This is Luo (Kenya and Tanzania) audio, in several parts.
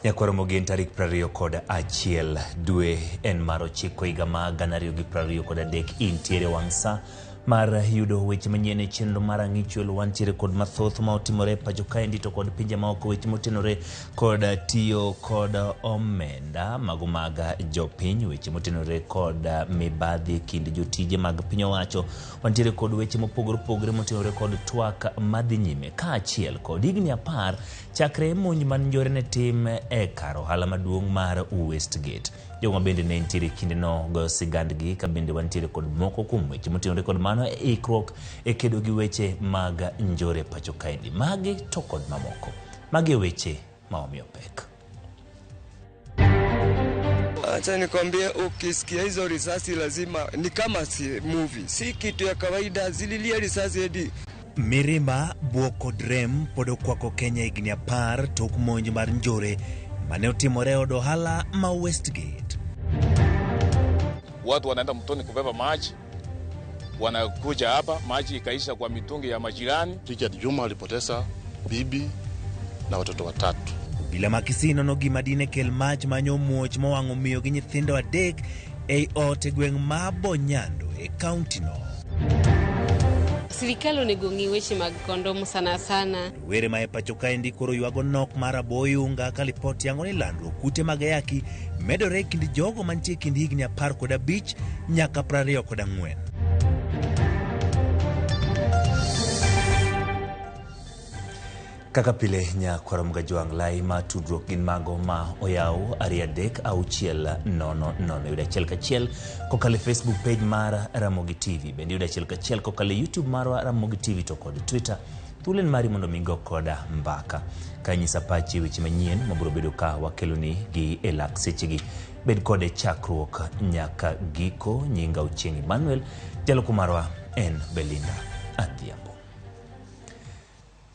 Nyakwaro Mogen tarik 21 dwe en mar 9 higa ma 2023 intiere wang' sa mar yudo weche manyien e chenro mar ang'ichwel. Wantiere kod mathoth ma otimore pacho kaendi to kod pinje maoko, weche motenore kod tiyo kod omenda mago mag jopiny, weche motenore kod mibadhi e kind jotije mag piny owacho. Wantiere kod weche mopogore opogore motenore kod twak madhi nyime kaachiel kod higni 10 chakre monj man njore ne tim e kar ohala maduong' mar Westgate. Jogo ma bende ne nitiere e kindeno goyo sigandgi, ka bende wantiere kod moko kuom weche motenore kod mano e ikruok e kedo gi weche mag njore pacho kaendi. Magi to kod mamoko. Magi e weche ma omiyo pek. Acha nikwambie, ukisikia hizo risasi lazima ni kama si movie, si kitu ya kawaida. Zililia risasi hadi Mirima, bwok kod rem pod okwako Kenya higni 10 tok monj mar njore mane otimore e od ohala ma Westgate. Watu wanaenda mtoni kubeba maji, wanakuja hapa, maji ikaisha kwa mitungi ya majirani. Richard Juma alipoteza bibi na watoto 3. Obila ma Kisii nono gima dine kel mach manyo muoch mowang'o miyo gi nyithindo 3 ei ot e gweng' ma Bonyando e kaunti no. Sirikal onego ng'i weche mag kondom sana sana. Rowere ma e pacho kaendi koro ywago nok mar aboyunga ka lipot yango ni landruok kute mag ayaki medore e kind jogo mantie e kind higni 15 nyaka 24. Kaka pile nyakwaro Mgajwang' lai ma tudruok gin mago ma oyaw 2 3 6 0 0. Yudo achiel kachiel kokalo e Facebook page mar Ramogi TV. Bende yudo achiel kachiel kokalo e YouTube marwa Ramogi TV to kod Twitter. Thuolo en mari mondo mi go koda mbaka. Ka inyisa pachi e weche manyien mabiro bedo ka wakeloni gi e lak sechegi. Bed kode chakruok nyaka giko. Nyinga Ochieng' Emmanuel, jaloko marwa en Belinda Adhiambo.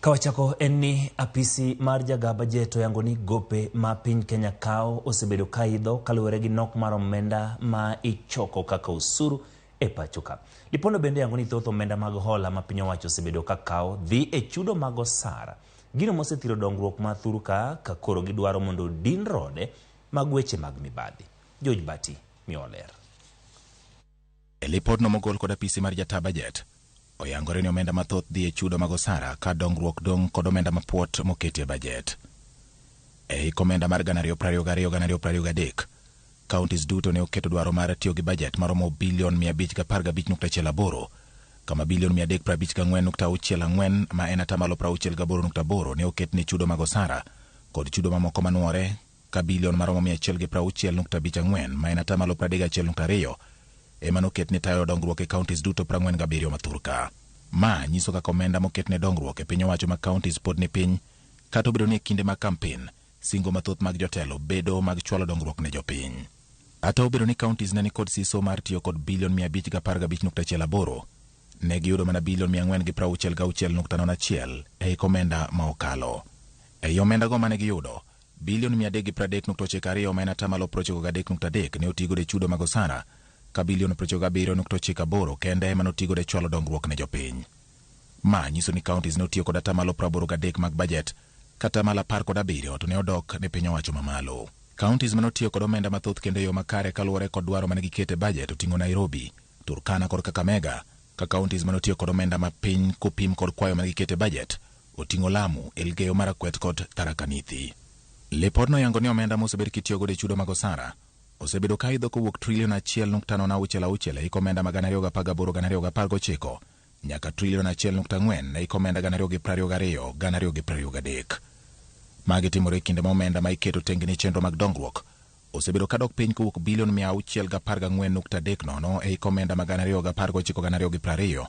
Kawachako en ni apisi mar jaga bajet oyango ni gope ma piny Kenya kawo osebedo ka idho kaluwore gi nok mar omenda ma ichoko kaka osuru e pacho ka. Lipono bende yango ni thoth omenda mag hola ma piny owacho osebedo ka kawo dhi e chudo mag osara. Gino mosethiro dongruok ma thuru ka ka koro gidwaro mondo odin rode mag weche mag mibadhi. George Bati miyo ler. E lipodno mogol kod apisi mar jata bajet, oyangore ni omenda mathoth dhi e chudo mag osara ka dongruok dong' kod omenda mapuot moketi e bajet. E hik omenda mar 2022-2023, counties duto ne oketo dwaro mar tiyo gi bajet maromo bilion 515.18, kama bilion 354.64 ma en atamalo 68.8 ne oket ne chudo mag osara kod chudo mamoko manuore, ka bilion maromo 160.54 ma en atamalo 31.2 ema noket ne tayo dongruok e counties duto 47 mathurka. Ma nyiso kaka omenda moket ne dongruok e piny owacho mag counties pod ni piny, kata obedo ni e kinde mag campaign, singo mathoth mag jotelo bedo mag chwalo dongruok ne jopiny. Kata obedo ni counties ne nikod siso mar tiyo kod bilion 515.18, ne giyudo mana bilion 466.01 e hik omenda ma okalo. Ei omenda go mane giyudo, bilion 330.92 ma en atamalo 93.3 ne otigodo e chudo mag osara, ka bilion 97.98 kende ema notigodo e chwalo dongruok ne jopiny. Ma nyiso ni counties ne otiyo kod atamalo 83 mag bajet, ka atamalo 17 to ne odok ne piny owacho mamalo. Counties mane otiyo kod omenda mathoth kendo e yo makare kaluwore kod dwaro mane giketo e bajet oting'o Nairobi, Turkana kod Kakamega, ka counties mane otiyo kod omenda mapiny kopim kod kwayo mane giketo e bajet oting'o Lamu, Elgeyo Marakwet kod Tharaka Nithi. Lipodno yango ni omenda mosebed kitiyogodo e chudo mag osara osebedo ka idho kowuok trilion 1.066 e hik omenda ma 2018-2019 nyaka trilion 1.4 e hik omenda 2022-2023. Magi timore e kinde ma omenda ma iketo tenge ne chenro mag dongruok osebedo ka dok piny kowuok bilion 614.30 e hik omenda ma 2019-2020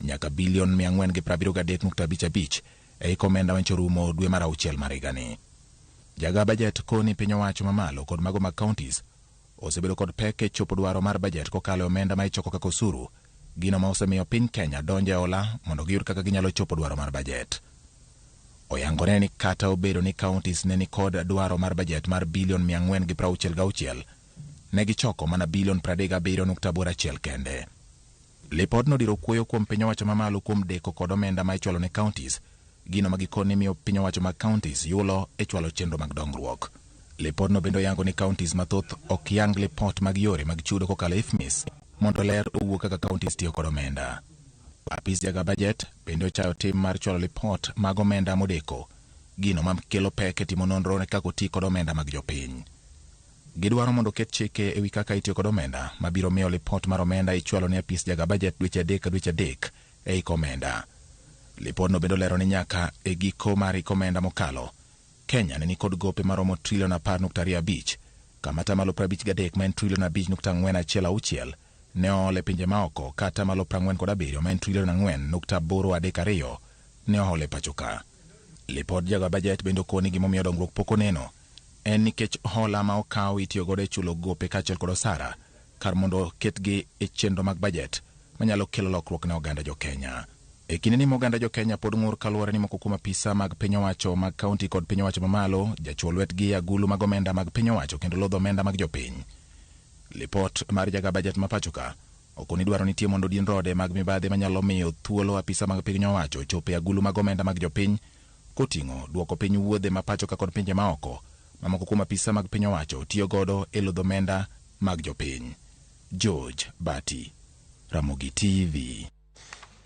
nyaka bilion 473.55 e hik omenda manyocha orumo dwe mar 6 mar higani. Jaga bajet koni piny owacho mamalo kod mago mag counties osebedo kod pek e chopo dwaro mar bajet kokalo e omenda ma ichoko kaka osuru, gino ma osemiyo piny Kenya donjo e hola mondo giyud kaka ginyalo chopo dwaro mar bajet. Oyangore ni kata obedo ni counties ne nikod dwaro mar bajet mar bilion 466, ne gichoko mana bilion 37.81 kende. Lipodno diro kuoyo kuom piny owacho mamalo kuom deko kod omenda ma ichwalo ne counties, gino ma gikone miyo piny owacho mag counties yulo e chwalo chenro mag dongruok. Lipodno bende oyango ni counties mathoth ok yang lipot mag yore mag chudo kokalo IFMIS mondo ler owuok kaka counties tiyo kod omenda. Apis jaga bajet bende ochayo tim mar chwalo lipot mag omenda modeko, gino makelo pek e timo nonro ne kaka oti kod omenda mag jopiny. Gidwaro mondo oket chike ewi kaka itiyo kod omenda mabiro miyo lipot mar omenda ichwalo ne apis jaga bajet dweche 3 ka dweche 3 e hik omenda. Lipodno bende olero ni nyaka e giko mar hik omenda mokalo, Kenya ne nikod gope maromo trilion 10.25, kama atamalo 53 ma en trilion 5.416 ne ool e pinje maoko ka atamalo 47 ma en trilion 4.832 ne ool e pacho ka. Lipod jaga bajet bende okoni gimomiyo dongruok pok oneno en nikech hola ma okaw itiyo godo e chulo gope kaachiel kod osara kar mondo ketgi e chenro mag bajet manyalo kelo lokruok ne oganda jo Kenya. E kinde ni ma oganda jo Kenya pod ng'ur kaluwore ni moko kuom apisa mag piny owacho mag kaunti kod piny owacho mamalo jachuo lwetgi e agulu mag omenda mag piny owacho kendo lodho omenda mag jopiny. Lipot mar jaga bajet ma pacho ka okoni dwaro nitie mondo odin rode mag mibadhi manyalo miyo thuolo apisa mag piny owacho chopo e agulu mag omenda mag jopiny koting'o duoko piny wuodhe ma pacho ka kod pinje maoko ma moko kuom apisa mag piny owacho tiyo godo e lodho omenda mag jopiny. George Bati, Ramogi TV.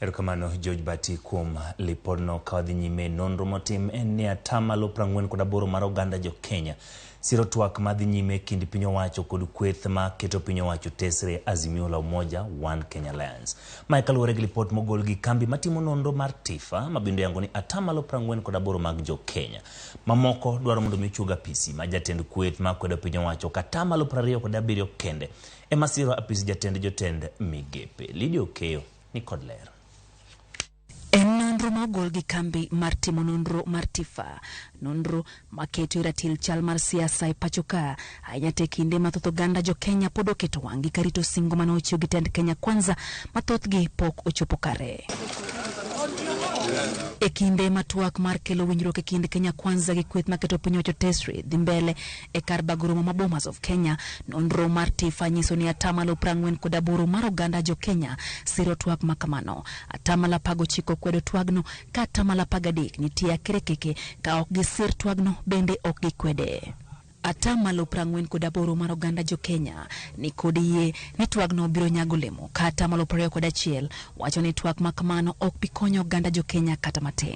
Erokamano George Bati kuom lipodno. Ka wadhi nyime, nonro motim en ni atamalo 48 mar oganda jo Kenya siro twak madhi nyime kind piny owacho kod kweth ma keto piny owacho tesre Azimio la Umoja One Kenya Alliance. Mae kaluwore gi lipot mogol gi kambi matimo nonro mar TIFA ma bende oyango ni atamalo 48 mag jo Kenya mamoko dwaro mondo mi ochuog apisi ma jatend kweth ma kwedo piny owacho ka atamalo 27 kende ema siro apisi jatend jotend migepe. Lydia Okeyo ni kod ler. En nonro ma ogol gi kambi mar timo nonro mar TIFA, nonro maketo e ratil chal mar siasa e pacho ka, ahinya te kinde ma thoth oganda jo Kenya pod oketo wang'gi karito singo mane ochiw gi tend Kenya Kwanza ma thothgi pok ochopo kare. E kinde ma twak mar kelo winjruok e kind Kenya Kwanza gi kweth maketo piny owacho tesre dhi mbele e kar bago romo ma Bomas of Kenya, nonro mar TIFA nyiso ni atamalo 48 mar oganda jo Kenya siro twak ma kamano. Atamalo 19 kwedo twagno ka atamalo 13 nitie akerekeke ka ok gisir twagno bende ok gikwede. Atamalo 48 mar oganda jo Kenya ni kod yie ni twagno biro nyago olemo ka atamalo 21 wacho ni twak ma kamano ok bi konyo oganda jo Kenya kata matin.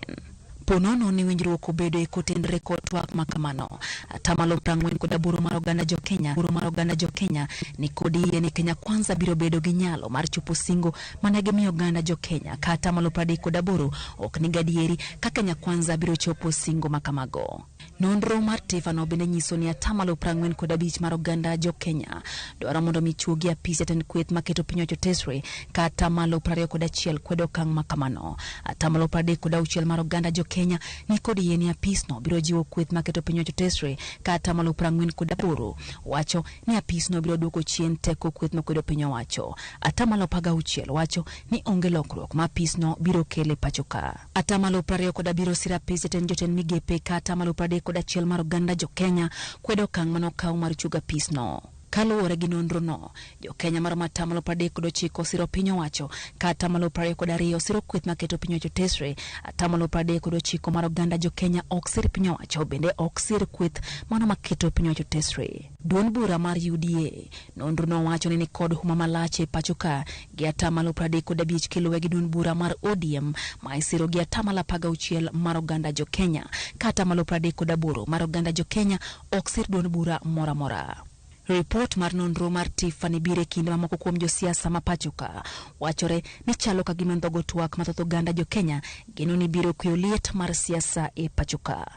Ponono ni winjruok obedo e kotenre kod twak ma kamano, atamalo 48 mar oganda jo Kenya mar oganda jo Kenya ni kod yie ni Kenya Kwanza biro bedo gi nyalo mar chopo singo mane gimiyo oganda jo Kenya ka atamalo 38 ok ni gadieri ka Kenya Kwanza biro chopo singo ma kamago. Nonro mar TIFA no bende nyiso ni atamalo 45 mar oganda jo Kenya dwaro mondo mi chuogi apis jatend kweth maketo piny owacho tesre ka atamalo 21 kwedo okang' ma kamano. Atamalo 36 mar oganda jo Kenya ni kod yie ni apisno biro jiwo kweth maketo piny owacho tesre ka atamalo 48 wacho ni apisno biro duoko chien teko kweth makwedo piny owacho. Atamalo 16 wacho ni onge lokruok ma apisno biro kelo e pacho ka. Atamalo 27 siro apis jatend jotend migepe ka atamalo 31 mar oganda jo Kenya kwedo okang' mane okaw mar chugo apisno. Kaluwore gi nonro no, jo Kenya maromo atamalo 39 siro piny owacho ka atamalo 22 siro kweth maketo piny owacho tesre. Atamalo 39 mar oganda jo Kenya ok sir piny owacho bende ok sir kweth mano maketo piny owacho tesre. Duond bura mar UDA nonro no wacho ni nikod huma malach e pacho ka gi atamalo 35 kiluwe gi duond bura mar ODM ma isiro gi atamalo 16 mar oganda jo Kenya ka atamalo 38 mar oganda jo Kenya ok sir duond bura moro amora. Ripot mar nonro mar TIFA ni biro e kinde mamoko kuom josiasa ma pacho ka wachore ni chalo ka gima ndhogo twak ma thoth oganda jo Kenya geno ni biro kweyo liet mar siasa e pacho ka.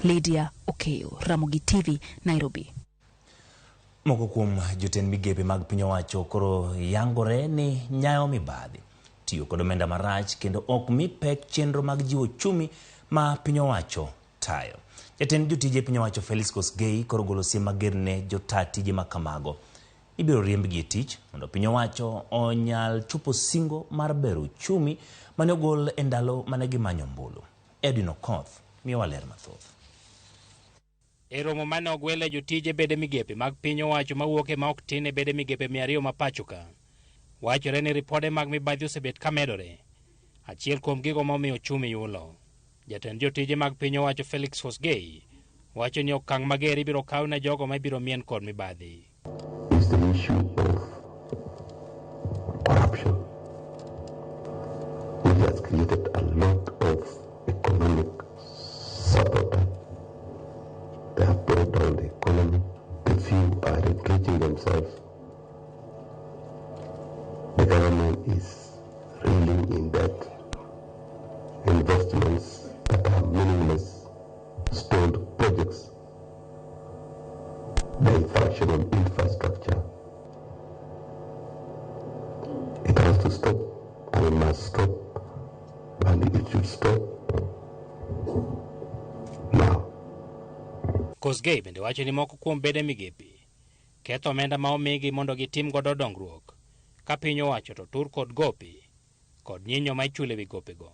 Lydia Okeyo, Ramogi TV, Nairobi. Moko kuom jotend migepe mag piny owacho koro yangore ni nyayo mibadhi, tiyo kod omenda marach kendo ok mi pek chenro mag jiwo uchumi ma piny owacho tayo. Jatend jotije piny owacho Felix Kosgei koro golo siem mager ne jota tije ma kamago. Ibiro riembgi e tich mondo piny owacho onyal chopo singo mar bero uchumi mane ogol e ndalo mane gimanyo ombulu. Edwin Okoth miyowa ler mathoth. E romo mane ogwele jotije bede migepe mag piny owacho mawuok e ma ok tin e bede migepe 200 ma pacho ka. Wachore ni ripode mag mibadhi osebet ka medore. Achiel kuom gigo momiyo uchumi yulo. Jatend jotije mag piny owacho Felix Kosgei Wacho ni okang' mager ibiro kaw ne jogo ma ibiro mien kod mibadhi. Is the issue of corruption, which has created a lot of economic sabotage. They have brought down the economy. The few are enriching themselves. The government is reeling in debt. Investments that are meaningless, stalled projects, dysfunctional infrastructure. It has to stop, and it must stop, and it should stop now. Kosgei bende wacho ni moko kuom bede migepe ketho omenda ma omigi mondo gitim godo dongruok ka piny owacho to tur kod gope kod nyinyo ma ichulo ewi gopego.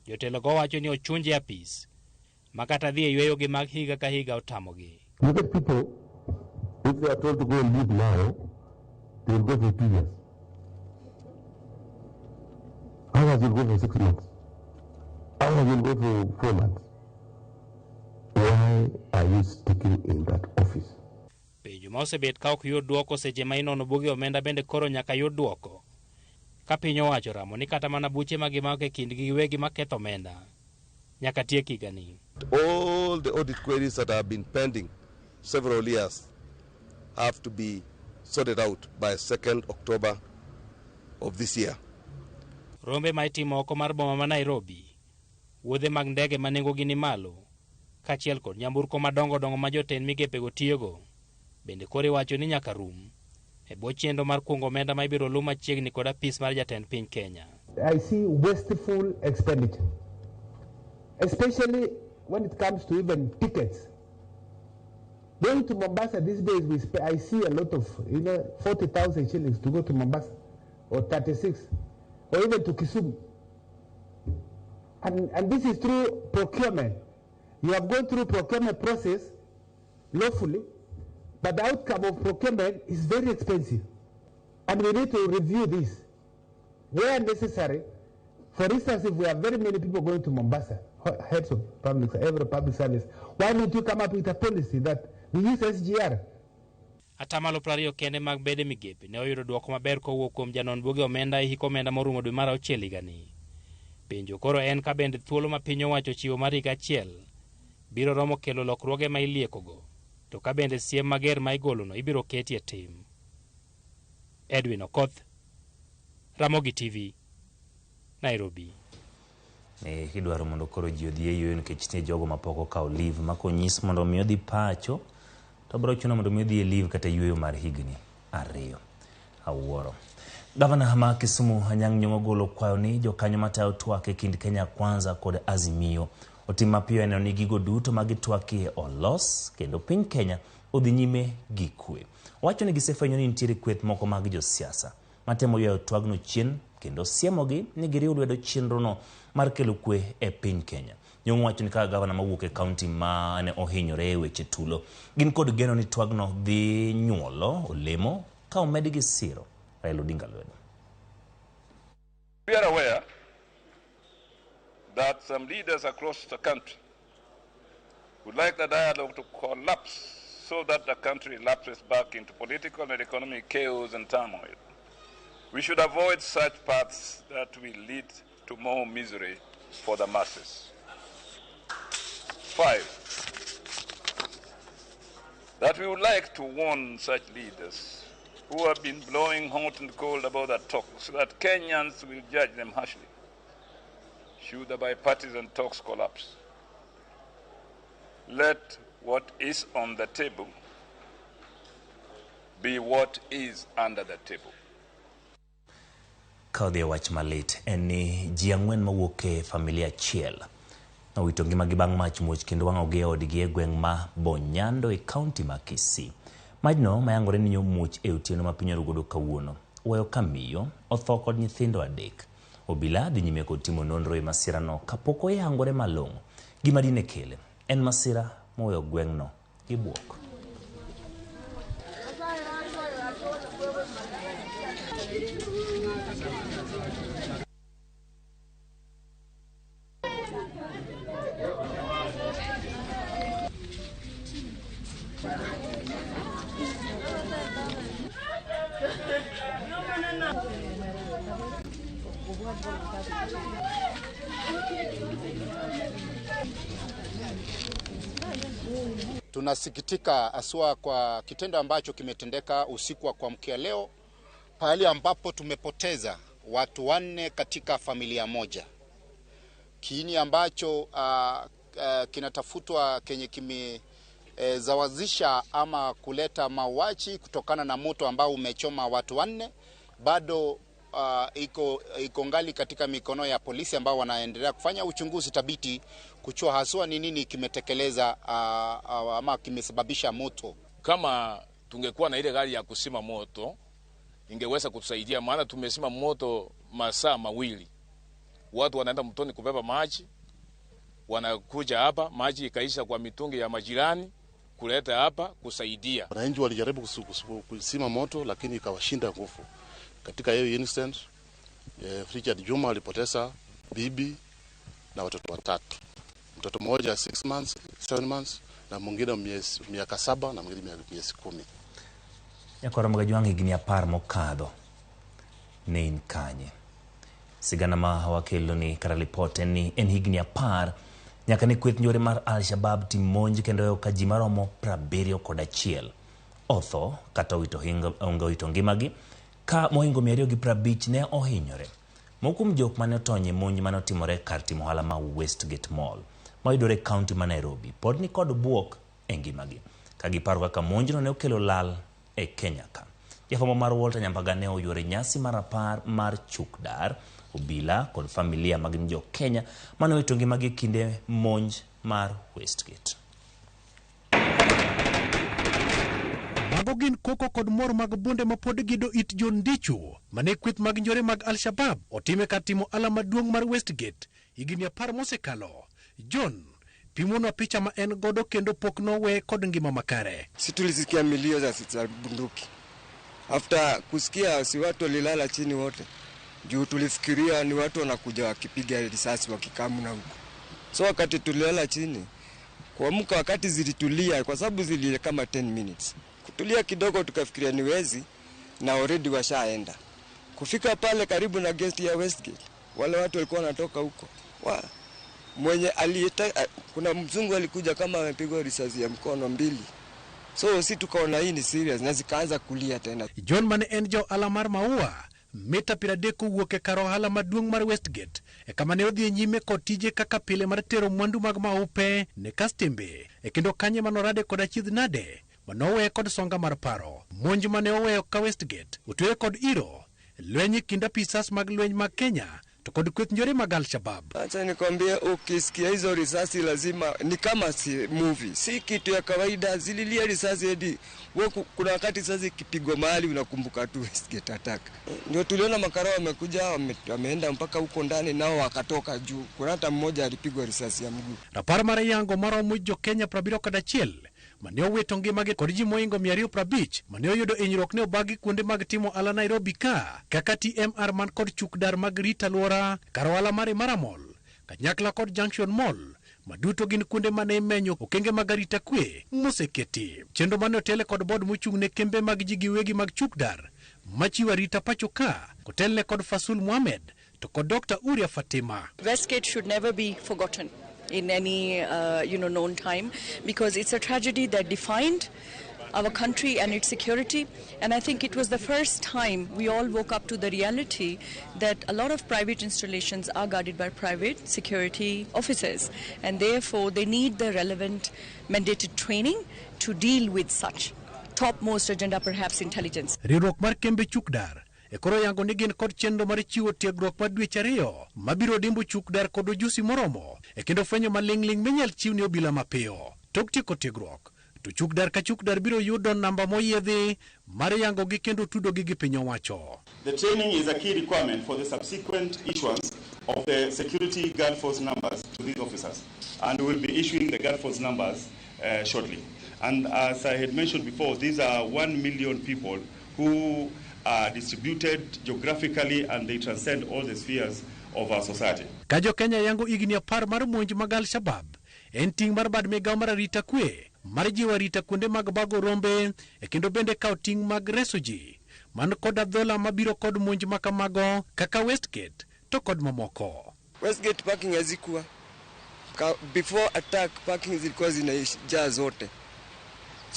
Jotelo go wacho ni ochunje apis ma kata dhi e yweyo gi mag higa ka higa otamogi. You get people, if they are told to go and leave now, they will go for 2 years. Others will go for 6 months. Others will go for 4 months. Why are you sticking in that office? Penjo ma osebet ka ok yud duoko seche ma inono buge omenda bende koro nyaka yud duoko. Ka piny owacho ramo ni kata mana buche ma gimako e kindgi giwegi maketho omenda nyaka tiek higani. All the audit queries that have been pending several years have to be sorted out by 2nd October of this year. Rombe ma itimo oko mar boma ma Nairobi, wuodhe mag ndege ma nengogi ni malo, kaachiel kod nyamburko madongo dongo ma jotend migepego tiyogo, bende koro iwacho ni nyaka rum e bwo chenro mar kuongo omenda ma ibiro luw machiegni kod apis mar jatend piny Kenya. I see wasteful expenditure, especially when it comes to even tickets. Going to Mombasa these days, I see a lot of, 40,000 shillings to go to Mombasa, or 36, or even to Kisumu. And this is through procurement. You have gone through procurement process lawfully, but the outcome of procurement is very expensive. And we need to review this where necessary. For instance, if we have very many people going to Mombasa, heads of public, every public service, why don't you come up with a policy that we use SGR? Atamalo 20 kende mag bede migepe ne oyudo duoko maber kowuok kuom janon buge omenda e hik omenda morumo dwe mar auchiel higani. Penjo koro en ka bende thuolo ma piny owacho chiwo mar higa achiel biro romo kelo lokruoge ma iliekogo, to ka bende siem mager ma igolono ibiro keti e tim. Edwin Okoth, Ramogi TV, Nairobi. Idwaro mondo koro ji odhi e yweyo nikech nitie jogo mapok okawo leave ma konyis mondo mi odhi pacho to biro chuno mondo mi odhi e leave kata yweyo mar higni 2. Awuoro. Gavana ma Kisumu Anyang' Nyong'o ogolo kwayo ni jokanyo matayo twak e kind Kenya Kwanza kod Azimio otim mapiyo neno ni gigo duto ma gitwakie olos kendo piny Kenya odhi nyime gi kwe. Owacho ni gisefwenyo ni nitiere kweth moko mag josiasa matemo ywayo twagno chien kendo siemogi ni giriw lwedo chenrono mar kelo kwe e piny Kenya. Nyong'o wacho ni kaka gavana mawuok e kaunti mane ohinyore e weche tulo, gin kod geno ni twagno dhi nyuolo olemo ka omedgi siro Raila Odinga lwedo. We are aware that some leaders across the country would like the dialogue to collapse so that the country lapses back into political and economic chaos and turmoil. We should avoid such paths that will lead to more misery for the masses. 5, that we would like to warn such leaders who have been blowing hot and cold about the talks, so that Kenyans will judge them harshly should the bipartisan talks collapse. Let what is on the table be what is under the table. Ka odhi e wach malit en ni ji 4 mawuok e familia achiel nowito ngimagi bang' mach muoch kendo wang'ogi e odgi e gweng' ma Bonyando e kaunti ma Kisii. Majno mayangore ni nyomuoch e otieno ma piny orugodo kawuono oweyo ka miyo otho kod nyithindo 3. Obila dhi nyime kod timo nonro e masirano kapok oyangore malong'o. Gima dine kele en masira moweyo gweng'no gi buok. Tunasikitika haswa kwa kitendo ambacho kimetendeka usiku wa kuamkia leo, pahali ambapo tumepoteza watu 4 katika familia moja. Kiini ambacho kinatafutwa kenye kimezawazisha ama kuleta mauaji kutokana na moto ambao umechoma watu 4 bado iko ngali katika mikono ya polisi ambao wanaendelea kufanya uchunguzi thabiti kujua haswa ni nini kimetekeleza ama kimesababisha moto. Kama tungekuwa na ile gari ya kusima moto ingeweza kutusaidia, maana tumesima moto masaa 2. Watu wanaenda mtoni kubeba maji, wanakuja hapa, maji ikaisha kwa mitungi ya majirani kuleta hapa kusaidia. Wananchi walijaribu kusima moto lakini ikawashinda nguvu. Katika hiyo incident, Richard Juma alipoteza bibi na watoto 3. Mtoto mmoja 6 months, 7 months na mwingine miaka 7 na mwingine miezi 10. Nyakwar Magajwang' higni 10 mokadho ne in kanye? Sigana ma wakelo ni kata lipot en ni en higni 10 nyaka ne kweth njore mar Al-Shabaab tim monj kendo weyo ka ji maromo 71 otho kata owito ngimagi ka mohingo 250 ne ohinyore. Moko kuom jok mane otony e monj mane otimore kar timo ohala ma Westgate Mall mayudore e kaunti ma Nairobi pod ni kod buok e ngimagi ka giparo kaka monjno ne okelo lal e Kenya ka. Jafwambo mar Walter Nyambaga ne oyuore nyasi mar 10 mar Chukdar, obila kod familia mag jo Kenya mane owito ngimagi e kinde monj mar Westgate. Mago gin koko kod mor mag bunde mapod gido it John Ndichu mane kweth mag njore mag Al-Shabaab otime kar timo ala maduong' mar Westgate higni 10 mosekalo. John pimonwa picha ma en godo kendo pok nowe kod ngima makare. Si tulisikia milio za bunduki. After kusikia si watu walilala chini wote. Juu tulifikiria ni watu wanakuja wakipiga risasi wakikamu na huko. So wakati tulilala chini, kuamka wakati zilitulia kwa sababu zilile kama 10 minutes. Kutulia kidogo tukafikiria ni wezi na already washaenda. Kufika pale karibu na gate ya Westgate, wale watu walikuwa wanatoka huko. Mwenye aliyeta, kuna mzungu alikuja kama amepigwa risasi ya mkono 2. So si tukaona hii ni serious na zikaanza kulia tena. John mane en jo ohala mar maua mita 30 kowuok e kar ohala maduong' mar Westgate e kama ne odhi nyime kod tije kaka pile mar tero mwandu mag maupe ne kastembe e kendo kanye manorade kod achiedh nade manowe kod songa mar paro. Monj mane oweyo ka Westgate otweye kod iro lweny e kind apisas mag lweny mag Kenya to kod kweth njore mag Al-Shabaab. Acha nikwambie, ukisikia hizo risasi lazima ni kama si movie, si kitu ya kawaida. Zililia risasi hadi kuna wakati risasi ikipigwa mahali unakumbuka tu Westgate attack. Ndio tuliona makarao wamekuja wameenda mpaka huko ndani nao wakatoka juu. Kuna hata mmoja alipigwa risasi ya mguu. Rapar mar yango maromo jo Kenya 71 mane owito ngimagi kod ji mohingo 250 mane oyudo hinyruok ne obagi kuonde mag timo ohala Nairobi ka kaka TMR man kod chukdar mag rito alwora, kar ohala mar Imara Mall kanyakla kod Junction Mall maduto gin kuonde mane imenyo okenge mag arita kwe moseketi. Chenro mane otele kod bod mochung' ne kembe mag ji giwegi mag chukdar machiwo arita pacho ka kotelne kod Fasul Mohamed to kod Dr. Uria Fatima. Westgate should never be forgotten in any known time, because it's a tragedy that defined our country and its security. And I think it was the first time we all woke up to the reality that a lot of private installations are guarded by private security officers, and therefore they need the relevant mandated training to deal with such topmost agenda, perhaps intelligence. Riwruok mar kembe chukdar e koro yango ni gin kod chenro mar chiwo tiegruok mar dweche 2 mabiro dimbo chukdar kod ojusi moromo e kendo fwenyo maling'ling' minyal chiw ne obila mapiyo. Tok tieko tiegruok to chukdar ka chukdar biro yudo namba moyiedhi mar yango gi kendo tudogi gi piny owacho. The training is a key requirement for the subsequent issuance of the security guard force numbers to these officers, and we will be issuing the guard force numbers shortly. And as I had mentioned before, these are 1 million people who are distributed geographically and they transcend all the spheres of our society. Ka jo Kenya yango higni 10 mar monj mag Al-Shabaab en ting' mar bad migawo mar arita kwe mar jiwo arita kuonde mag bago rombe e kendo bende kawo ting' mag reso ji man kod adhola mabiro kod monj makamago kaka Westgate to kod mamoko. Westgate parking hazikuwa before attack, parking zilikuwa zinajaa zote.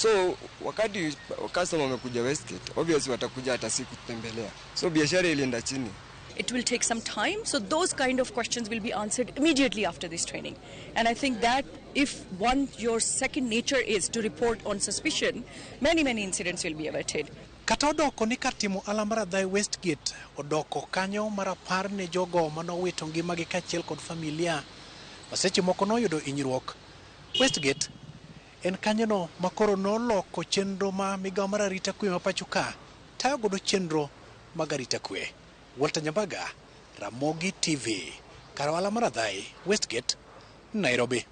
So wakati customer wamekuja Westgate, obviously watakuja hata si kutembelea. So biashara ilienda chini. It will take some time, so those kind of questions will be answered immediately after this training. And I think that if one, your second nature is to report on suspicion, many, many incidents will be averted. Kata odoko ni kar timo ohala mar Adhai Westgate odoko kanyo mar apar ne jogo manowito ngimagi kaachiel kod familia ma seche moko noyudo hinyruok. Westgate en kanyono makoro noloko chenro ma migawo mar arita kwe ma pacho ka tayo godo chenro mag arita kwe. Walter Nyambaga, Ramogi TV, kar ohala mar Adhai Westgate, Nairobi.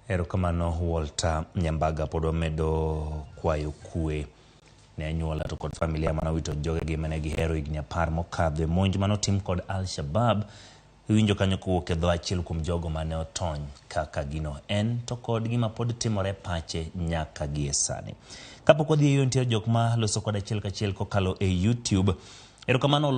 Erokamano Walter Nyambaga, pod wamedo kwayo kwe ne anyuola to kod familia manowito jogegi mane gihero higni 10 mokadho e monj manotim kod Al-Shabaab. Iwinjo kanyo kowuok e dho achiel kuom jogo mane otony kaka gino en to kod gima pod timore pache nyaka gie sani. Kapok wadhi e yo, nitie jok ma loso kod achiel kachiel kokalo e YouTube. Erokamano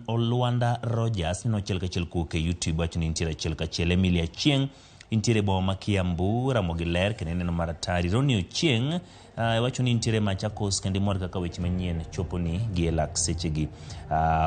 Olwanda Rogers neno achiel kachiel kowuok e YouTube, wacho ni nitiere achiel kachiel. Emilia Chieng' intiere boma ma Kiambu, Ramogi ler kendo ineno maratari. Roni Ochieng' wacho ni nitiere Machakos kendo imor kaka weche manyien choponi gi e lak sechegi.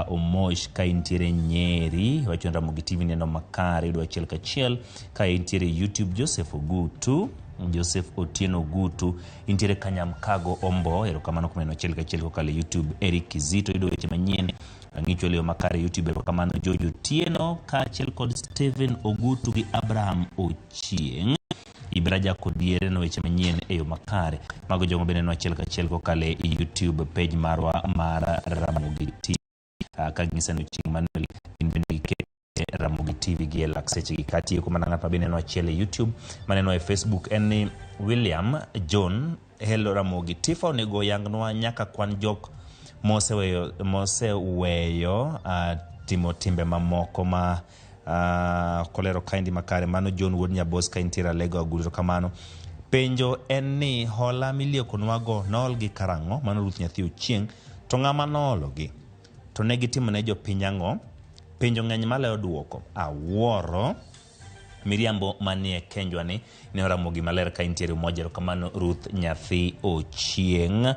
Omosh ka intiere Nyeri wacho ni Ramogi TV neno makare, yudo achiel kachiel. Ka intiere YouTube Joseph Ogutu, Joseph Otieno Ogutu intiere Kanyamkago Ombo, erokamano kuom neno achiel kachiel kokalo e YouTube. Eric Kizito yudo weche manyien ang'icho leo makare YouTube, erokamano. George Otieno kaachiel kod Stephen Ogutu gi Abraham Ochieng'. Ibraja Kodiere no weche manyien e yo makare. Mago jogo bende neno achiel kachiel kokalo e YouTube page marwa mar Ramogi TV. Ka ging'isa ni Ochieng' Manuel gin bende gikete Ramogi TV gi e lak sechegi. Katieko mana ng'at ma bende neno achiel e YouTube, maneno e Facebook en ni William John. Hello Ramogi, Tifa onego oyangnwa nyaka kwan jok moseweyo timo timbe mamoko ma kolero kaendi makare. Mano John wuod Nyabos ka intiere Alego Agulu. Kamano penjo en ni hola miliekonwago noolgi karang'o? Mano Ruth Nyathi Ochieng'. To ng'ama noologi? To ne gitimo ne jopiny ang'o? Penjo ng'eny maloyo duoko. Awuoro miriambo manie kenjwa ni ne Ramogi maler ka intiere Umoja. Erokamano Ruth Nyathi Ochieng'.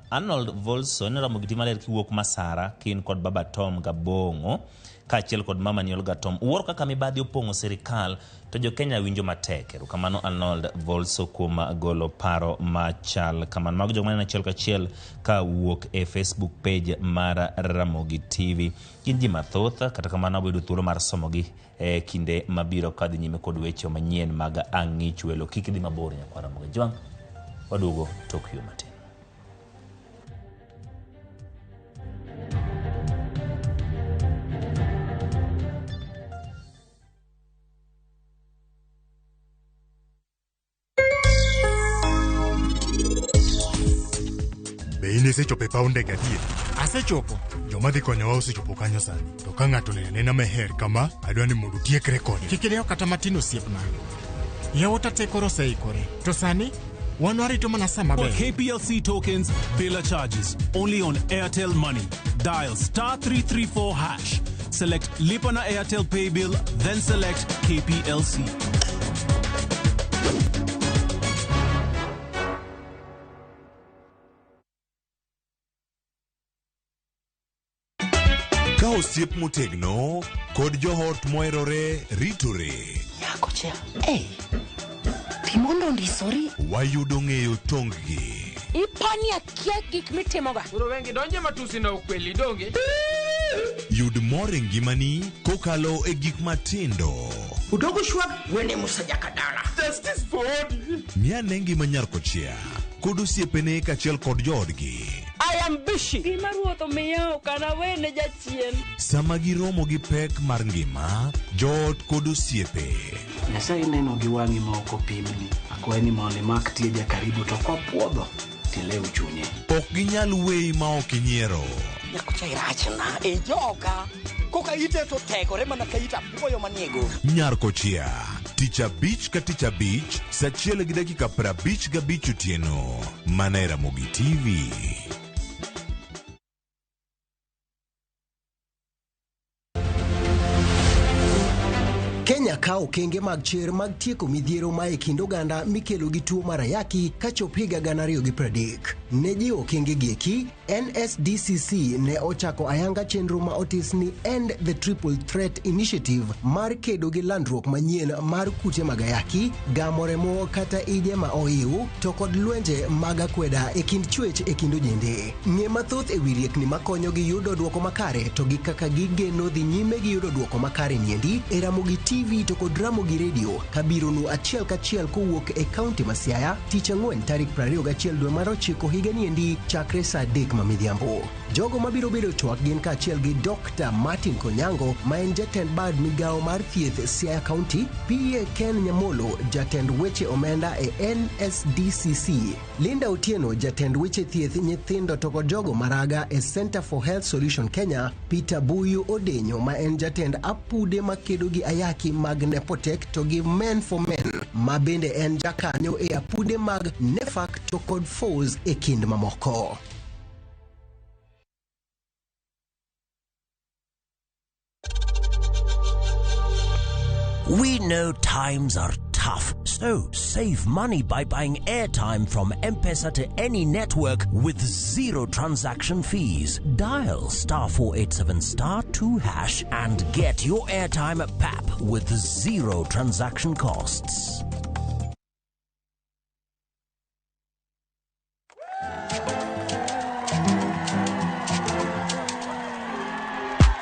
Arnold Volson, Ramogi TV maler kiwuok Masara kin kod Baba Tom Gabong'o kaachiel kod mama ni Olga Tom. Wuoro kaka mibadhi opong'o sirikal to jo Kenya winjo matek. Erokamano Arnold Volso kuom golo paro machal kamano. Mago jok maneno achiel kachiel ka wuok e Facebook page mar Ramogi TV. Gin ji mathoth, kata kamano wabiro yudo thuolo mar somogi e kinde mabiro kadhi nyime kod weche manyien mag ang'ich welo. Kik idhi mabor nyakwar Ramogi Jwang', waduogo tok yo matin. Be in isechopo e paw ndege adier? Asechopo. Joma dhi konyowa osechopo kanyo sani. To ka ng'ato oneno anena meher kama, adwa ni mondo utiekre kode. Kik idew kata matin osiepna. Yawuota te koro oseikore. To sani, wan warito mana sa For maber. KPLC tokens, biller charges. Only on Airtel Money. Dial star 334 hash. Select Lipa na Airtel Pay Bill, then select KPLC. Ka osiep motegno kod joot moherore ritore. Nyakocha, hey, pi mondo ondisori. Wayudo ng'eyo tong-gi. Ipani akia gik mitimoga. Koro wengi donje matusi na ukweli donge. Yud mor e ngimani kokalo e gik matindo. Udogo shwag wene Musa Jakadala. Justice for Odi. Miane ngima nyar kochia kod osiepene kaachiel kod joodgi. I am busy. Gima ruoth omiya ok anawene jachien. Sama giromo gi pek mar ngima, joot kod osiepe. Nyasaye neno gi wang'i ma ok opimni. Akwayi ni mondo imak tieja karibu to kwapuodho tilew chunye. Ok ginyal weyi ma ok inyiero. Nyakocha irachna e joka. Koka ite to tegore mana ka it apuoyo manie go. Nyar kochia, tich abich ka tich abich, saa 1:55 otieno, mana e Ramogi TV. Kenya Kawo okenge mag chir mag tieko midhiero ma e kind oganda mikelo gi tuo mar ayaki kachop higa 2030. Ne jiwo okenge gi eki, NSDCC ne ochako ayanga chenro ma otis ni End the Triple Threat Initiative mar kedo gi landruok manyien mar kute mag ayaki, gamo remo kata ije ma oiw, to kod lwenje mag akweda e kind chwech e kind ojende. Ng'e mathoth e wi riekni makonyogi yudo dwoko makare to gi kaka gigeno dhi nyime gi yudo dwoko makare niendi e Ramogi TV to kod Ramogi Radio kabironu achiel kachiel kowuok e kaunti ma Siaya tich ang'wen tarik 21 dwe mar ochiko higa niendi chakre saa 3 ma midhiambo. Jogo mabiro bedo twak gin kaachiel gi Dr. Martin Konyango ma en jatend bad migawo mar thieth Siaya County, PA Ken Nyamolo jatend weche omenda e NSDCC, Linda Otieno jatend weche thieth nyithindo to kod jogo maraga e Center for Health Solution Kenya, Peter Buyu Odenyo ma en jatend apude makedo gi ayaki mag Nepotek to gi Men for Men ma bende en jakanyo e apude mag NEFAC to kod FOS e kind mamoko. We know times are tough, so save money by buying airtime from M-Pesa to any network with zero transaction fees. Dial star 487 star 2 hash and get your airtime at PAP with zero transaction costs.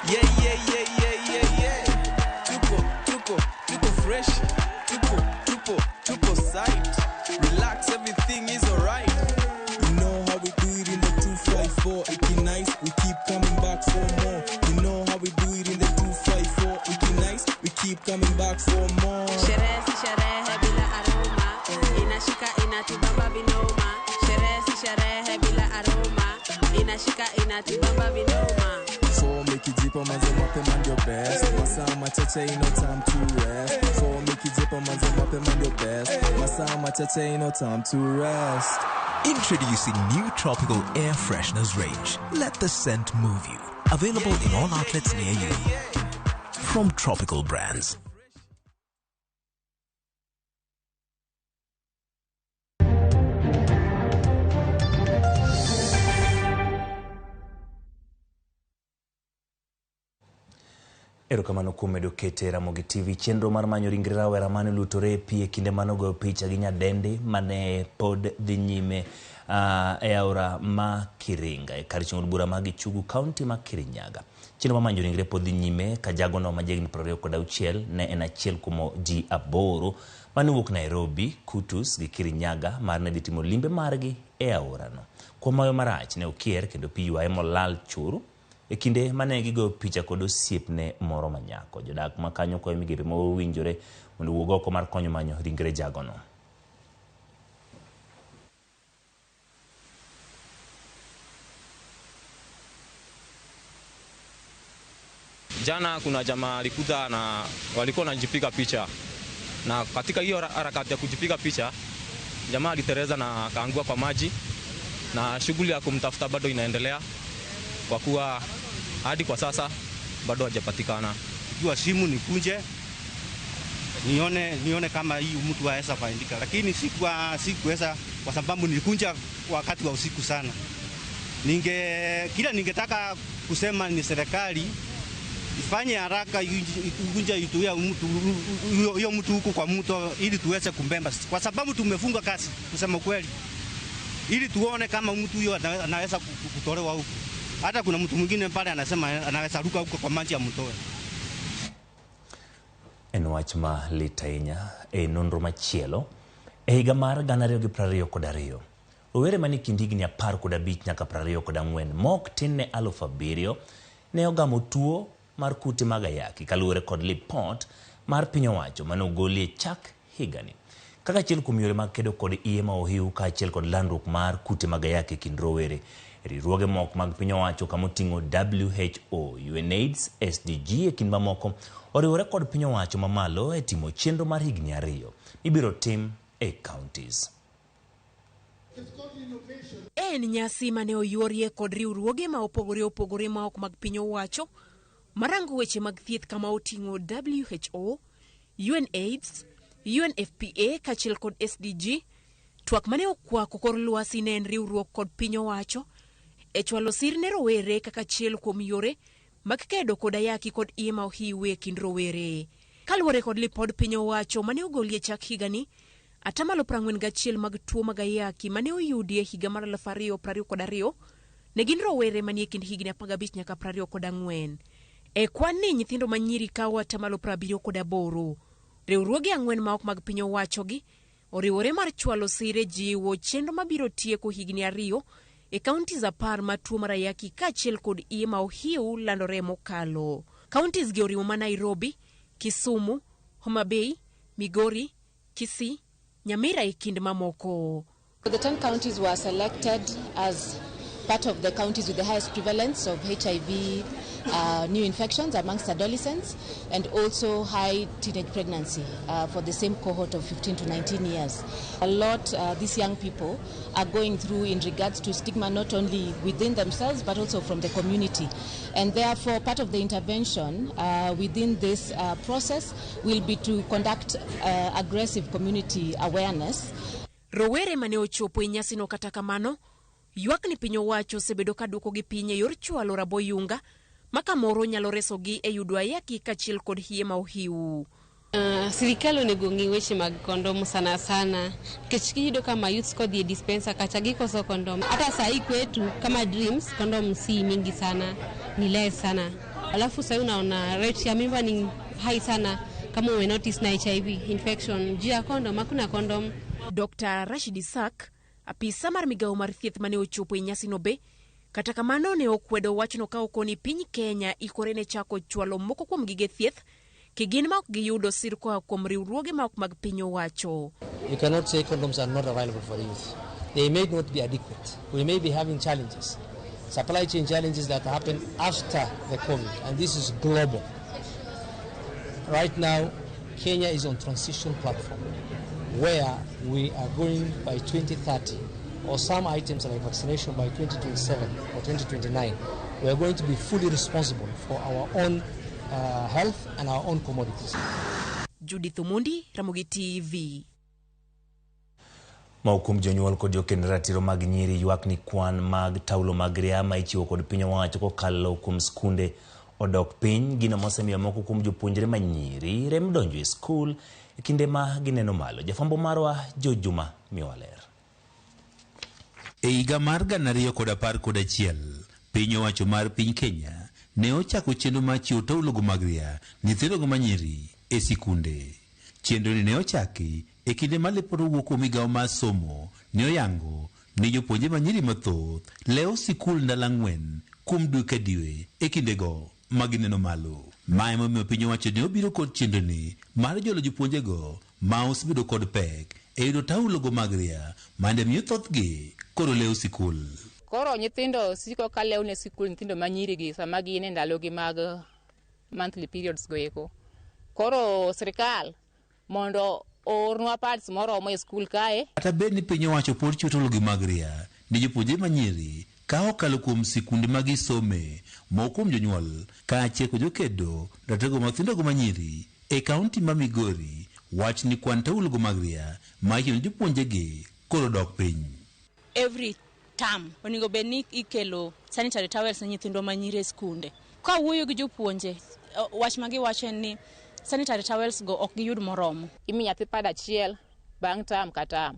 Yeah, yeah, yeah, yeah, yeah, yeah. Tuko, tuko, tuko fresh. Tuko, tupo, tupo site. Relax, everything is alright. You know how we do it in the 254. Iki nice, we keep coming back for more. You know how we do it in the 254. Iki nice, we keep coming back for more. Sherehe si sherehe bila aroma, inashika inatubamba vinoma. Sherehe si sherehe bila aroma, inashika inatubamba vinoma. For mikijipa manze mapema ndio best. Masaa machache ino time to rest. For mikijipa manze mapema ndio best. Masaa machache ino time to rest. Introducing new tropical air fresheners range. Let the scent move you. Available in all outlets near you. From Tropical Brands. Erokamano kuom medo kete Ramogi TV chenro mar manyo ringre rawera mane olutore e pi e kinde mane ogoyo picha gi nyadendi mane pod dhi nyime e aora ma Kiringa e kar chung' od bura ma Gichugu kaunti ma Kirinyaga. Chenro mar manyo ringre pod dhi nyime ka jagono ma jahigni 26 ne en achiel kuom ji 8 mane owuok Nairobi, Kutus gi Kirinyaga mar ne dhi timo limbe margi e aorano. Kuom mayo marach ne okier kendo pi ywaye molal churu e kinde mane gigoyo picha kod osiepne moro manyako. Jodak ma kanyo kwayo migepe mowinjore mondo owuog oko mar konyo manyo ringre jagono. Jana kuna jamaa alikuja na walikuwa wanajipiga picha, na katika hiyo harakati ya kujipiga picha jamaa aliteleza na akaangua kwa maji, na shughuli ya kumtafuta bado inaendelea kwa kuwa hadi kwa sasa bado hajapatikana. Ikiwa simu nikunje nione kama hii mtu aweza faidika, lakini sikuweza kwa sababu nilikunja wakati wa usiku sana. Kila ningetaka kusema ni serikali ifanye haraka ikunja ituia mtu huyo mtu huko kwa mto ili tuweze kumbemba, kwa sababu tumefunga kazi kusema kweli, ili tuone kama mtu huyo anaweza kutolewa huko. Hata kuna mtu mwingine pale anasema anaweza ruka huko kwa maji ya mtoe. En wach ma lit ahinya e nonro machielo e higa mar 2022. Rowere manie kind higni 15 nyaka 24 mok tin ne 7,000 ne ogamo tuo mar kute mag ayaki kaluwore kod lipot mar piny owacho mane ogolie chak higani. Kaka achiel kuom yore mag kedo kod iye ma ohiu kaachiel kod landruok mar kute mag ayaki e kind rowere, riwruoge moko mag piny owacho kamoting'o WHO, UNAIDS, SDG e kind mamoko oriwore kod piny owacho mamalo e timo chenro mar higni 2 mibiro tim e counties. En nyasi mane oyuorie kod riwruoge ma opogore opogore ma ok mag piny owacho marango weche mag thieth kama oting'o WHO, UNAIDS, UNFPA kaachiel kod SDG. Twak mane okwako kor lwasi ne en riwruok kod piny owacho e chwalo sir ne rowere kaka achiel kuom yore mag kedo kod ayaki kod iye ma ohiw e kind rowere. Kaluwore kod lipod piny owacho mane ogolie chak higani, atamalo 41 mag tuo mag ayaki mane oyudi e higa mar 2022 ne gin rowere manie kind higni 15 nyaka 24. E kwan ni nyithindo manyiri kawo atamalo 78. Riwruoge ang'wen ma ok mag piny owacho gi oriwore mar chwalo sir e jiwo chenro mabiro tieko higni ariyo e counties 10 ma tuo mar ayaki kaachiel kod iye ma ohiw landore mokalo. Counties gi oriwo ma Nairobi, Kisumu, Homa Bay, Migori, Kisii, Nyamira e kind mamoko. The 10 counties were selected as part of the counties with the highest prevalence of HIV new infections amongst adolescents and also high teenage pregnancy for the same cohort of 15 to 19 years. A lot these young people are going through in regards to stigma not only within themselves but also from the community. And therefore part of the intervention within this process will be to conduct aggressive community awareness. Rowere mane ochopo e nyasino kata kamano, ywak ni piny owacho osebedo ka duokogi piny e yor chwalo raboyunga ma kamoro nyalo resogi e yudo ayaki kaachiel kod hie ma ohiw. Sirikal onego ng'i weche mag kondom sana sana nikech iyudo kama youths kodhi e dispenser kacha gikoso kondom. Hata sahi kwetu kama Dreams kondom si mingi sana, ni less sana. Alafu sahi unaona rate ya mimba ni high sana kama ume notice na HIV infection. Juu ya kondom, hakuna kondom. Dr. Rashid Isaac, apisa mar migawo mar thieth mane ochopo e nyasino be, kata kamano ne okwedo wachno ka okoni piny Kenya ikore ne chako chwalo moko kuom gige thieth kigin ma ok giyudo sir koa kuom riwruoge ma ok mag piny owacho. You cannot say condoms are not available for youth. They may not be adequate. We may be having challenges, supply chain challenges that happen after the COVID, and this is global. Right now, Kenya is on transition platform where we are going by 2030, or some items like vaccination by 2027 or 2029. We are going to be fully responsible for our own health and our own commodities. Judith Omondi, Ramogi TV. Moko kuom jonyuol kod jokend ratiro mag nyiri ywak ni kwan mag taulo mag ria ma ichiwo kod piny owacho kokalo kuom skunde odok piny, gino mosemiyo moko kuom jopuonjre ma nyiri rem donjo e skul e kinde ma gineno malo. Jafwambo marwa George Juma miyowa ler. E higa mar 2011, piny owacho mar piny Kenya ne ochako chenro mar chiwo taulogo mag ria nyithindogo manyiri e sikunde. Chenro ni ne ochaki e kinde ma lipot owuok kuom migawo mar somo ne oyango ni jopuonjre manyiri mathoth lewo sikul ndalo 4 kuom dwe ka dwe e kindego ma gineno malo. Ma emomiyo piny owacho ne obiro kod chenro ni mar jolo jopuonjego ma osebedo kod pek e yudo taulogo mag ria mande miyo thothgi koro lewo sikul. Koro nyithindo siko ka lewo ne sikul, nyithindo manyiri gi sama gin e ndalogi mag monthly periods go eko. Koro sirikal mondo oornwa pads moromo e skul kae. Kata bed ni piny owacho pod chiwo taulogi mag ria ni jopuonjre manyiri ka okalo kuom sikunde ma gisome, moko kuom jonyuol kaachiel kod jokedo ratego mathindogo manyiri e kaunti ma Migori wach ni kwan taulogo mag ria ma ichiwo ne jopuonjegi koro dok piny. Every term onego bed ni ikelo sanitary towels ne nyithindwa manyiri e skunde. Ka wuoyo gi jopuonje, wach ma giwacho en ni sanitary towels go ok giyud moromo. Imi nyathi pad achiel bang' term ka term,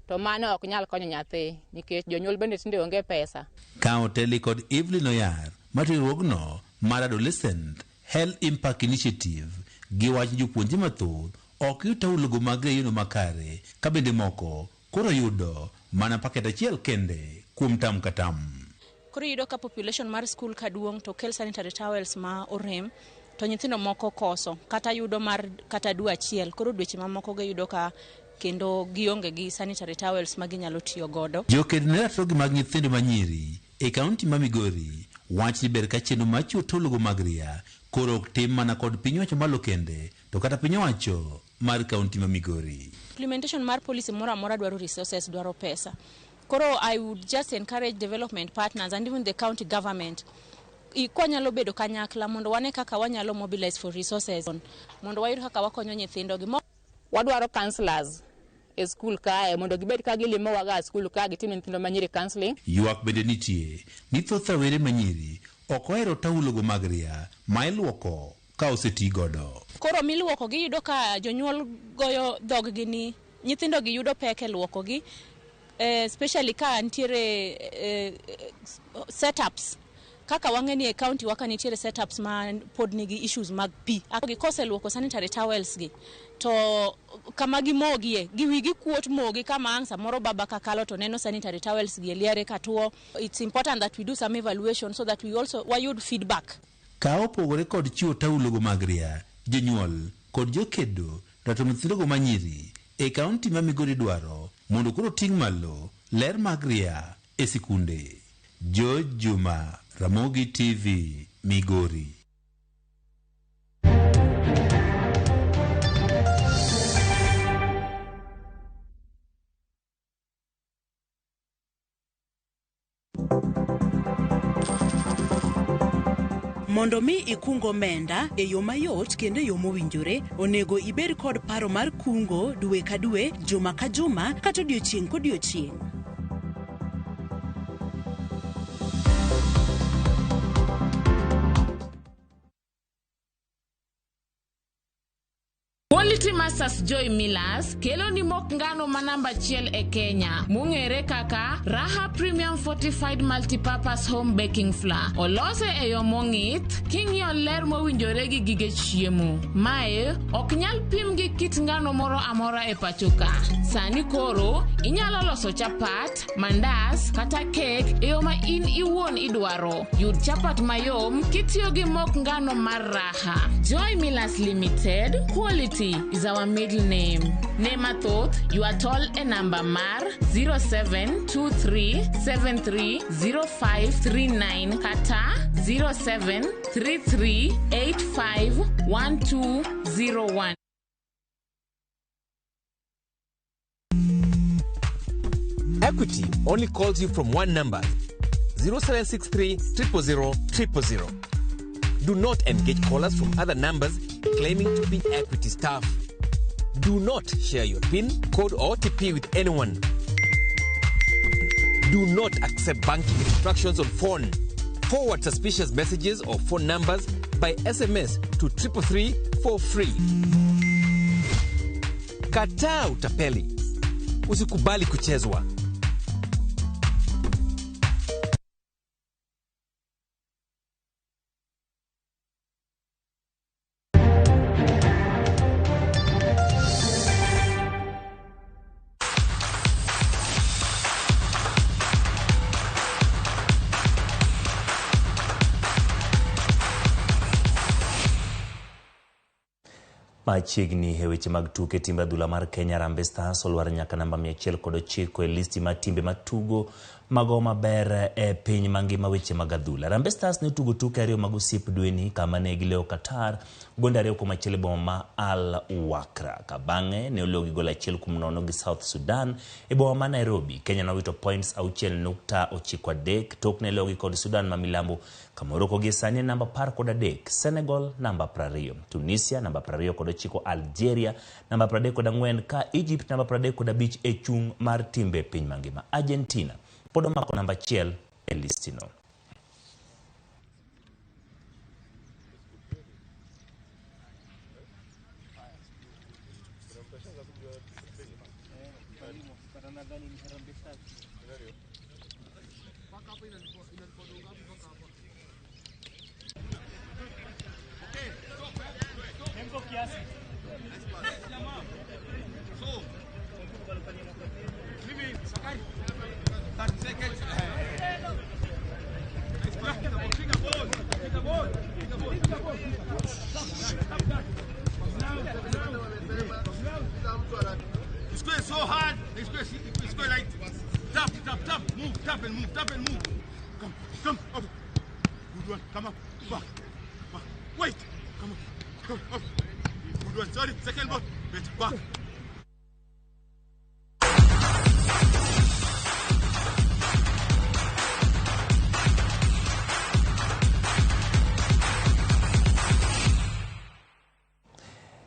to mano ok nyal konyo nyathi nikech jonyuol bende tinde onge pesa. Ka oteli kod Evelyn Oyar mar riwruogno mar Adolescent Health Impact Initiative giwacho ni jopuonjre mathoth ok yud taulogo mag ria e yono makare ka bende moko koro yudo mana paket achiel kende kuom tam ka tam. Koro iyudo ka population mar skul ka duong' to kel sanitary towels ma orem to nyithindo moko koso kata yudo mar kata dwe achiel, koro dweche mamoko giyudo ka kendo gionge gi sanitary towels ma ginyalo tiyo godo. Joked ne ratirogi mag nyithindo manyiri e kaunti ma Migori wach ni ber ka chenro mar chiwo taulogo mag ria koro ok tim mana kod piny owacho malo kende to kata piny owacho mar kaunti ma Migori. Implementation mar policy moro amora dwaro resources, dwaro pesa. Koro I would just encourage development partners and even the county government. Kwanyalo bedo kanyakla mondo wane kaka wanyalo mobilize for resources mondo wayud kaka wakonyo nyithindo gi. Wadwaro counselors e skul kae mondo gibed ka gilimowaga e skul ka gitim ne nyithindo manyiri counseling. Ywak bende nitie ni thoth rawere manyiri ok ohero taulogo mag ria ma iluoko ka oseti godo. Koro miluoko giyudo ka jonyuol goyo dhoggi ni nyithindo gi yudo pek e luokogi, especially ka nitiere setups kaka wang'e ni e county wa ka nitiere setups ma pod nigi issues mag pi. Gi koseluoko sanitary towels gi to kama gimogie gi wigi kuot mogi kama ang' samoro baba kakalo to neno sanitary towels gi e liare katuo. It's important that we do some evaluation so that we also wayud feedback. Ka opogore kod chiwo taulogo mag ria, jonyuol kod jokedo rito nyithindogo manyiri e kaunti ma Migori dwaro mondo koro ting' malo ler mag ria e sikunde. George Juma, Ramogi TV, Migori. Mondo mi ikung omenda e yo mayot kendo e yo mowinjore, onego ibed kod paro mar kungo dwe ka dwe, juma ka juma, kata odiochieng' kodiochieng'. Quality Masters Joy Millers kelo ni mok ngano ma namba achiel e Kenya mong'ere kaka Raha Premium Fortified Multipurpose Home Baking Flour. Olose e yo mong'ith king'iyo ler mowinjore gi gige chiemo. Mae ok nyal pim gi kit ngano moro amora e pacho ka. Sani koro inyalo loso chapat, mandas kata kek e yo ma in iwuon idwaro. Yud chapat mayom kitiyo gi mok ngano mar Raha. Joy Millers Limited, quality is our middle name. Ne mathoth, ywa tol e namba mar 0723730539 kata 0733851201. Equity only calls you from one number, 0763 000 000. Do not engage callers from other numbers claiming to be Equity staff. Do not share your PIN, code, or OTP with anyone. Do not accept banking instructions on phone. Forward suspicious messages or phone numbers by SMS to 333 for free. Kataa utapeli. Usikubali kuchezwa. Machiegni e weche mag tuke, timbe adhula mar Kenya Harambee Stars olwar nyaka namba 109 e listi mar timbe matugo mago maber e piny mangima weche mag adhula. Harambee Stars ne tugo tuke ariyo mag osiep dweni kama ne gilewo Qatar gonde 2-1 e boma ma Al Wakra. Ka bang'e ne ologi gol 1-0 gi South Sudan e boma ma Nairobi. Kenya nowito points 6.93 tok ne logi kod Sudan ma milambo ka Morocco gie sani e namba 13, Senegal namba 20, Tunisia namba 29, Algeria namba 34 ka Egypt namba 35 e chung' mar timbe piny mangima. Argentina pod omako namba 1 e listino. It's going so hard. It's going like tap, tap, tap, move, tap and move, tap and move. Come, come, up. Good one. Come up, back, back. Wait. Come up, come up. Good one. Sorry, second ball. Wait, back.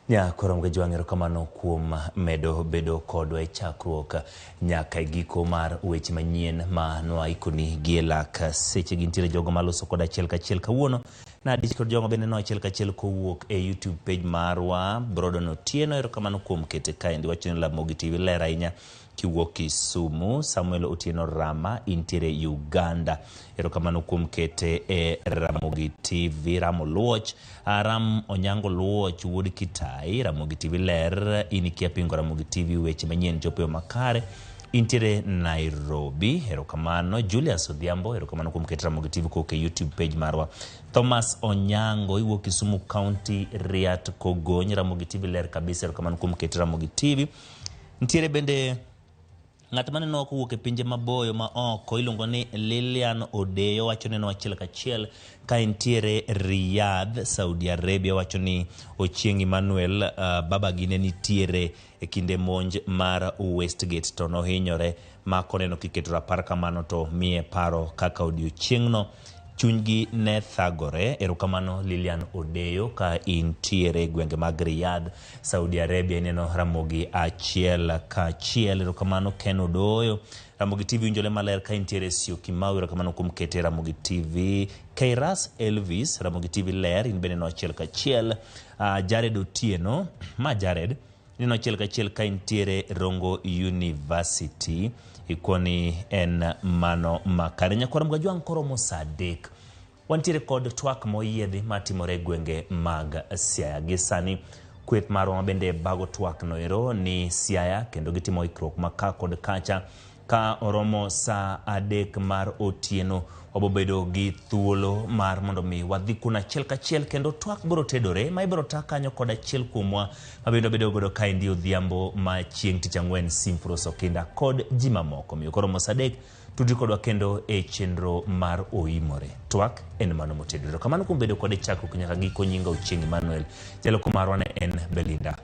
Nyakorom Gajwang', erokamano kuom medo bedo kodwa e chakruok nyaka e giko mar weche manyien ma nwaikoni gi e lak seche gi. Nitiere jogo maloso kod achiel kachiel kawuono nadich kod jogo bende no achiel kachiel kowuok e YouTube page marwa. Brodon Otieno, erokamano kuom kete kaendi, wacho ni Ramogi TV ler ahinya kiwuok Kisumu. Samuel Otieno Rama intiere Uganda, erokamano kuom kete e Ramogi TV. Ramo Luoch, Ram Onyango Luoch wuod Kitai, Ramogi TV ler, in ikia pingo Ramogi TV, weche manyien chopo e yo makare, intiere Nairobi, erokamano. Julius Odhiambo, erokamano kuom keto Ramogi TV kowuok e YouTube page marwa. Thomas Onyango iwuok Kisumu County, Riat Kogony, Ramogi TV ler kabisa, erokamano kuom keto Ramogi TV. Nitiere bende ng'at maneno kowuok e pinje maboyo ma oko iluongo ni Lilian Odeyo, wacho neno achiel kachiel ka entiere Riyadh, Saudi Arabia. Wacho ni Ochieng' Emmanuel, babagi ne nitiere e kinde monj mar Westgate to nohinyore ma koneno kiketo rapar kamano to miye paro kaka odiochieng'no chunygi ne thagore. Erokamano Lilian Odeyo ka intiere e gwenge mag Riyadh, Saudi Arabia, ineno Ramogi achiel kachiel. Erokamano Ken Odoyo, Ramogi TV winjore maler ka intiere Syokimau, erokamano kuom kete Ramogi TV. Kairas Elvis, Ramogi TV ler, in bende no achiel kachiel. Jared Otieno, ma Jared ineno achiel kachiel ka intiere Rongo University, ikoni en mano makare. Nyakwar Mgajwang' koromo saa 3 wantiere kod twak moyiedhi matimore e gwenge mag Siaya. Gi sani kweth marwa ma bende bago twak no ero ni Siaya, kendo gitimo ikruok ma ka kod kacha. Ka oromo saa 3 mar otieno wabobedo gi thuolo mar mondo mi wadhi kuno achiel kachiel, kendo twak biro tedore ma ibiro ta kanyo kod achiel kuomwa ma bende wabedo godo kaendi odhiambo ma chieng' tich ang'wen, Simfros Okinda kod ji mamoko. Omiyo koromo saa 3 tudri kodwa kendo e chenro mar Oimore. Twak en mano motedore. Kamano kuom bedo kode chakruok nyaka giko. Nyinga Ochieng' Emmanuel, jaloko marwa ne en Belinda.